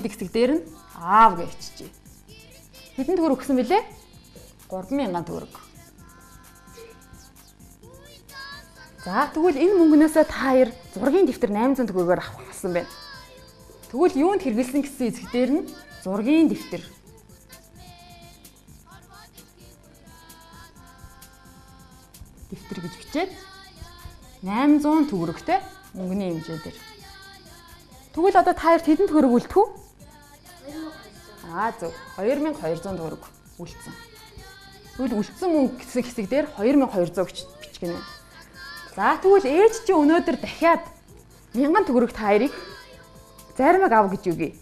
гэдэг хэсэг дээр нь аав гэж биччихье. Хэдэн төгрөг өгсөн бэлээ? 3000 төгрөг. За тэгвэл энэ мөнгнөөсөө та хоёр зургийн дэвтэр 800 төгрөгөөр авах болсон байна. Тэгвэл юунд хэрэглэсэн гэсэн хэсэг дээр нь зургийн дэвтэр. Дэвтэр гэж бичээд 800 төгрөгтэй мөнгөний хэмжээ дээр. Тэгвэл одоо та хоёрт хэдэн төгрөг үлдэх үү? Аа зөв. 2200 төгрөг үлдсэн. Тэгвэл үлдсэн мөнгө гэсэн хэсэг дээр 2200 гэж бичих гинэ. За тэгвэл ээж чи өнөөдөр дахиад 1000 төгрөг та хоёрыг зармаг ав гэж үгүй.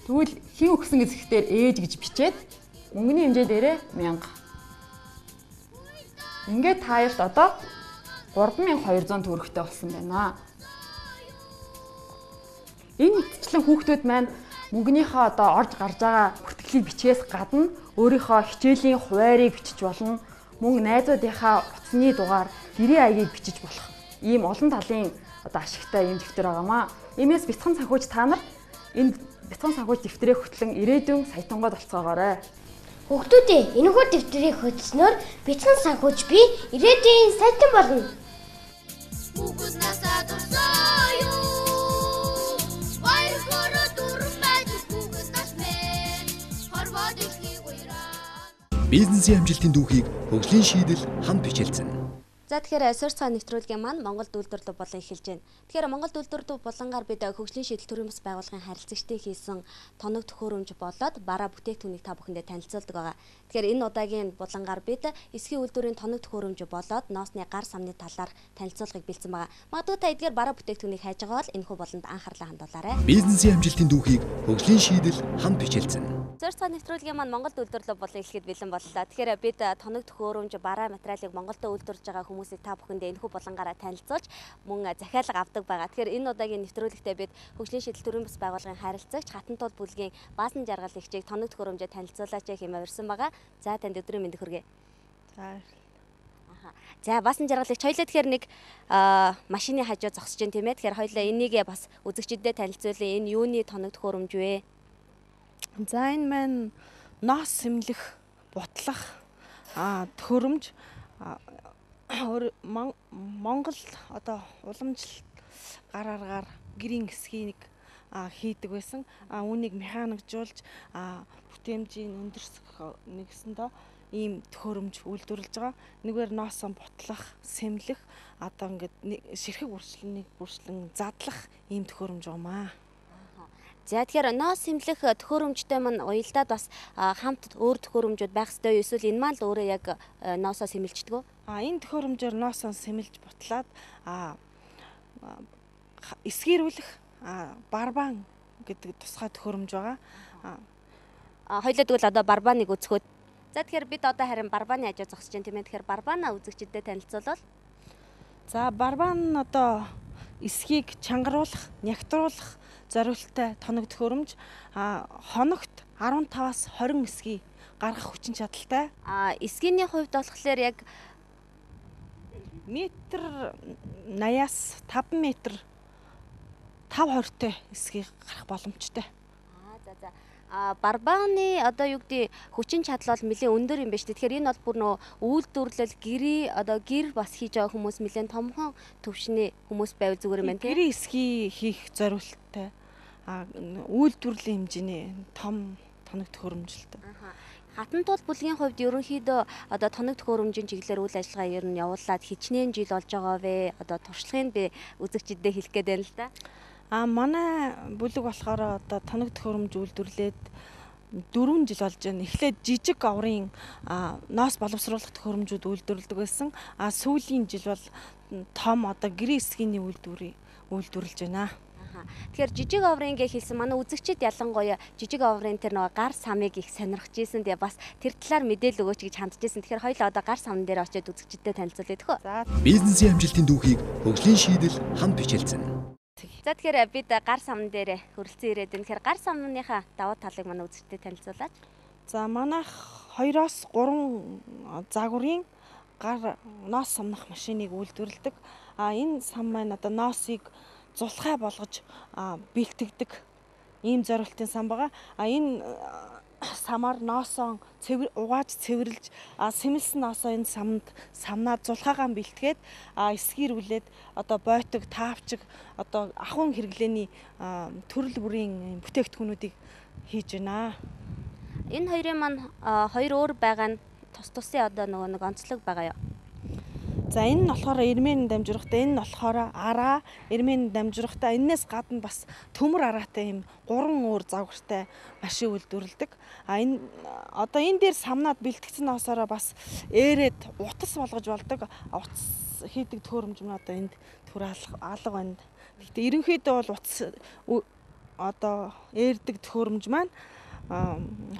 Тэгвэл хэн өгсөн хэсэг дээр ээж гэж бичээд мөнгөний хэмжээ дээрээ 1000. Ингээд та хоёрт одоо 3200 төгрөгтэй болсон байна. Энэ мэтчлэн хүүхдүүд маань мөнгөнийхөө одоо орж гарч байгаа бүртгэлийг бичгээс гадна өөрийнхөө хичээлийн хуваарийг бичиж болно. Мөн найзуудынхаа утасны дугаар, гэрээ аягийг бичиж болох ийм олон талын одоо ашигтай ийм дэвтэр байгаамаа. Иймээс бяцхан санхүүч та нар энэ бяцхан санхүүч дэвтрээ хөтлөн ирээдүйн саятангууд болцоогоорой. Хүүхдүүдээ, энэхүү дэвтрийг хөтлснөөр бяцхан санхүүч би ирээдүйн саятан болно. Бизнесийн амжилтын дүүхийг хөгжлийн шийдэл хамт бичилцэн. За тэгэхээр суурь цаан нэвтрүүлгийн маань Монгол үйлдвэрлэл болон эхэлж байна. Тэгэхээр Монгол үйлдвэрлэл булангаар бид хөгжлийн шийдэл төрийн бас байгууллагын харилцагчдын хийсэн тоног төхөөрөмж болоод бараа бүтээгдэхүүнийг та бүхэндээ танилцуулдаг байгаа. Тэгэхээр энэ удаагийн булангаар бид эсхийн үйлдвэрийн тоног төхөөрөмж болоод ноосны гар самны талаар танилцуулгыг бэлдсэн байгаа. Магадгүй та эдгээр бараа бүтээгдэхүүнийг хайж байгаа бол энэхүү болонд анхаарлаа хандуулаарай. Бизнесийн амжилтын дүүхийг хөгжлийн шийдэл хамт бичилцэн. Суурь цаан нэвтрүүлгийн маань Монгол үйлдвэрлэл болон эхлэхэд бэлэн боллоо. Тэгэхээр бид тоног төхөөрөмж бараа материалыг Монголдо үйлдвэрлэж байгаа хүмүүсийг та бүхэндээ энэхүү булангаараа танилцуулж мөн захиалга авдаг байгаа. Тэгэхээр энэ удаагийн нэвтрүүлэгтээ бид хөгжлийн шийдэл төрийн бас байгууллагын харилцагч Хатантуул бүлгийн Баасан Жаргал эгчийг тоног төхөөрөмжөө танилцуулаач хэмээн урьсан байгаа. За танд өдрийн мэнд хүргэе. За. За Баасан Жаргал эгч хоёлаа тэгэхээр нэг машины хажуу зогсож байна тийм ээ. Тэгэхээр хоёлаа энийгээ бас үзэгчдэд танилцуулъя. Энэ юуны тоног төхөөрөмж вэ? За энэ маань ноос сэмлэх, бутлах төхөөрөмж Монгол одоо уламжлалт гар аргаар гэрийн эсхийг хийдэг байсан. Үүнийг механикжуулж бүтээмжийн өндөрсөх нэгсэндээ ийм төхөөрөмж үйлдвэрлэж байгаа. Нэгвэр ноосоо бутлах, сэмлэх, одоо ингээд ширхэг бүрчлэн нэг бүрчлэн задлах ийм төхөөрөмж байгаамаа. За тэгэхээр ноос сэмлэх төхөөрөмжтэй маань уялдаад бас хамт өөр төхөөрөмжүүд байх ёстой юу? Эсвэл энэ маань л өөрөө яг ноосоо сэмэлждэг үү? Энэ төхөөрөмжөөр ноосоо сэмэлж бутлаад эсгийрүүлэх барбан гэдэг тусгай төхөөрөмж байгаа. Хоёлаа тэгвэл одоо барбаныг үзэхүүд. За тэгэхээр бид одоо харин барбаны хажуу зогсож байна тийм ээ. Тэгэхээр барбанаа үзэгчдэд танилцуулбал. За барбан нь одоо эсхийг чангаруулах, нягтруулах зориулттай тоног төхөөрөмж хоногт 15-аас 20 эсхий гаргах хүчин чадалтай. Эсхийний хувьд болохоор яг метр 80-аас 5 метр 5 20-тэй эсхий гарах боломжтой. За за. Барбаны одоо юу гэдэг хүчин чадал бол нэлээд өндөр юм байна шүү дээ. Тэгэхээр энэ бол бүр нөө үйлдвэрлэл гэрээ одоо гэр бас хийж байгаа хүмүүс нэлээд томхон төвшний хүмүүс байвал зүгээр юм байна тийм. Гэрээ эсхий хийх зориулттай үйлдвэрлэлийн хэмжээний том тоног төхөөрөмжлөлт. Хатантуул бүлгийн хувьд ерөнхийдөө одоо тоног төхөөрөмжийн чиглэлээр үйл ажиллагаа ер нь явуулаад хичнээн жил болж байгаа вэ? Одоо туршлагыг би үзэгчдэд хэлэх гээд байна л да. Манай бүлэг болохоор одоо тоног төхөөрөмж үйлдвэрлээд 4 жил болж байна. Эхлээд жижиг оврын ноос боловсруулах төхөөрөмжүүд үйлдвэрлэдэг байсан. Сүүлийн жил бол том одоо гэрээ эсхийний үйлдвэрийг үйлдвэрлэж байна. Тэгэхээр жижиг оврын гэж хэлсэн манай үзэгчид ялангуяа жижиг оврын тэр нөгөө гар самыг их сонирхож ийсэн. Тэгээ бас тэр талаар мэдээлэл өгөөч гэж хандж ийсэн. Тэгэхээр хоёлаа одоо гар самн дээр очиод үзэгчдэд танилцуулъя төхөө. За. Бизнесийн амжилтын дүүхийг хөгжлийн шийдэл хамт бичилцэн. За тэгэхээр бид гар самн дээр хөрөлцөн ирээд байна. Тэгэхээр гар самныхаа давуу талыг манай үзэгчдэд танилцуулаач. За манайх 2-оос 3 загварын гар ноос самнах машиныг үйлдвэрлэдэг. Энэ сам маань одоо ноосыг зулхай болгож бэлтгэдэг. Ийм зориултын сан байгаа. А энэ самар ноосон цэвэр угааж цэвэрлж сэмэлсэн ноосоо энэ самд самнаа зулхаагаан бэлтгээд эсгийрүүлээд одоо бойтог, таавчиг одоо ахуйн хэрэглээний төрөл бүрийн бүтээгдэхүүнүүдийг хийж байна. Энэ хоёрын маань хоёр өөр байгаа нь тус тусын одоо нөгөө нэг онцлог байгаа юу? За энэ нь болохоор эрмэн дамжуургатай, энэ нь болохоор араа, эрмэн дамжуургатай. Эннээс гадна бас төмөр араатай юм гурван өөр загвартай машин үйлдвэрлэдэг. А энэ одоо энэ дээр самнаад бэлтгэсэн ноосоороо бас ээрээд утас болгож болдог. Утас хийдэг төхөөрөмж нь одоо энд төр алга байна. Гэхдээ ерөнхийдөө бол утас одоо ээрдэг төхөөрөмж маань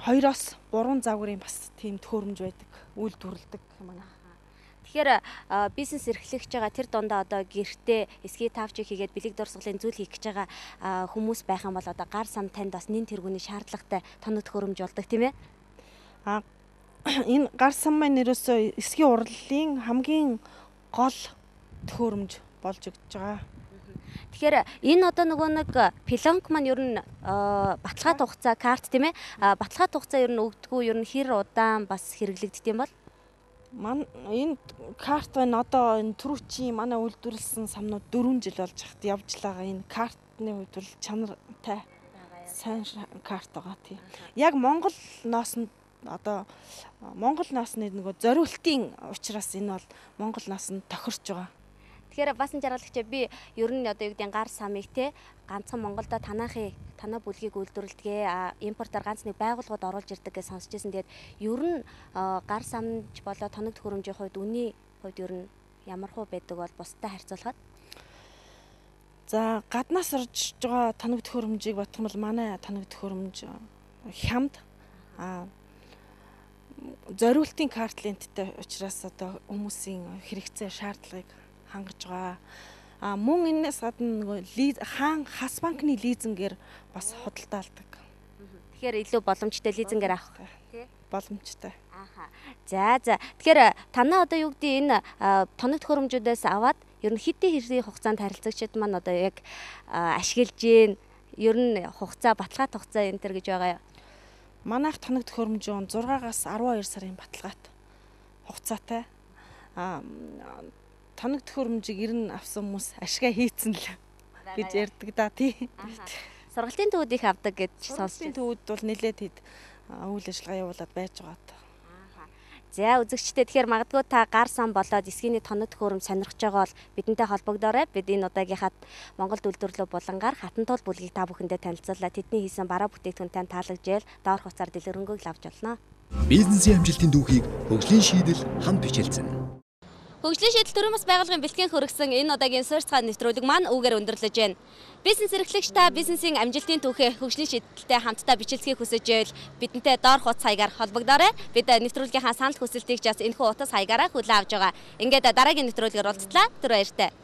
2-оос 3 загварын бас тийм төхөөрөмж байдаг. Үйлдвэрлэдэг манай. Тэгэхээр бизнес эрхлэгч байгаа тэр дундаа одоо гэртээ эсхий таавчиг хийгээд бэлэг дурсгалын зүйл хийх гэж байгаа хүмүүс байх юм бол одоо гар сам танд бас нэн тэргүүний шаардлагатай тоног төхөөрөмж болдог тийм ээ? А энэ гар сам маань ерөөсөө эсхий урлалын хамгийн гол төхөөрөмж болж өгч байгаа. Тэгэхээр энэ одоо нөгөө нэг пленк маань ер нь баталгаа хугацаа карт тийм ээ? Баталгаа хугацаа ер нь өгдөггүй ер нь хэр удаан бас хэрэглэгддэг юм бол? Энэ карт байна одоо энэ түрүүчийн манай үйлдвэрлэсэн самнууд 4 жил болж хат явж л байгаа. Энэ картны хувьд бол чанартай сайн карт байгаа тий. Яг Монгол нооснд одоо Монгол ноосны нөгөө зориултын учраас энэ бол Монгол нооснд тохирч байгаа. Тэгэхээр басан жаргалагчаа би ер нь одоо юу гэдэг гар самыг те ганцхан Монголдо танай бүлгийг үйлдвэрлэдэг, импортоор ганц нэг байгууллагууд оруулж ирдэг гэж сонсч ирсэн. Тэгээд ер нь гар самж болоо тоног төхөөрөмжийн хувьд үнийн хувьд ер нь ямар хуу байдаг бол бусдад харьцуулахад? За гаднаас орж байгаа тоног төхөөрөмжийг бодох юм бол манай тоног төхөөрөмж хямд зориултын карт ленттэй учраас одоо хүмүүсийн хэрэгцээ шаардлагыг хангаж байгаа. А мөн энэс гадна нөгөө хаан хас банкны лизингээр бас худалдаалдаг. Тэгэхээр илүү боломжтой лизингээр авах тий? Боломжтой. Ааха. За за. Тэгэхээр танаа одоо юу гэдэг энэ тоног төхөөрөмжүүдээс аваад ер нь хэдийн хэргийн хугацаанд харилцагчид маань одоо яг ашиглаж гин ер нь хугацаа баталгаа хугацаа энэ төр гэж байгаа юу? Манайх тоног төхөөрөмжийн 6-аас 12 сарын баталгаат хугацаатай. А тоног төхөөрөмжийг ер нь авсан хүмүүс ашгаа хийцэн л гэж ярьдаг да тий. Сургалтын төвүүд их авдаг гэж сонсч. Сургалтын төвүүд бол нэлээд хэд үйл ажиллагаа явуулаад байж байгаа. За үзэгчдээ тэгэхээр магадгүй та гар сан болоод эсхийний тоног төхөөрөмж сонирхож байгаа бол бидэнтэй холбогдоорой. Бид энэ удаагийнхаа Монгол үйлдвэрлэлөө булангаар Хатантуул бүлгийг та бүхэндээ танилцууллаа. Тэдний хийсэн бараа бүтээгдэхүүн тань таалагдж, доорх хуцаар дэлгэрэнгүй авч болно. Бизнесийн амжилтын түүхийг хөгжлийн шийдэл хамт бичээлцэн. Хөгжлийн шийдэл төрийн бас байгууллагын бэлтгэн хөргсөн энэ удаагийн суурьцгаа нэвтрүүлэг маань үүгээр өндөрлөж байна. Бизнес эрхлэгч та бизнесийн амжилтын түүхээ хөгжлийн шийдэлтэй хамтдаа бичилцэхийг хүсэж байвал бидэнтэй доорх утас хаягаар холбогдоорой. Бид нэвтрүүлгийнхаа санал хүсэлтийг ч бас энэхүү утас хаягаараа хүлээн авч байгаа. Ингээд дараагийн нэвтрүүлгээр уулзлаа. Түр баяртай.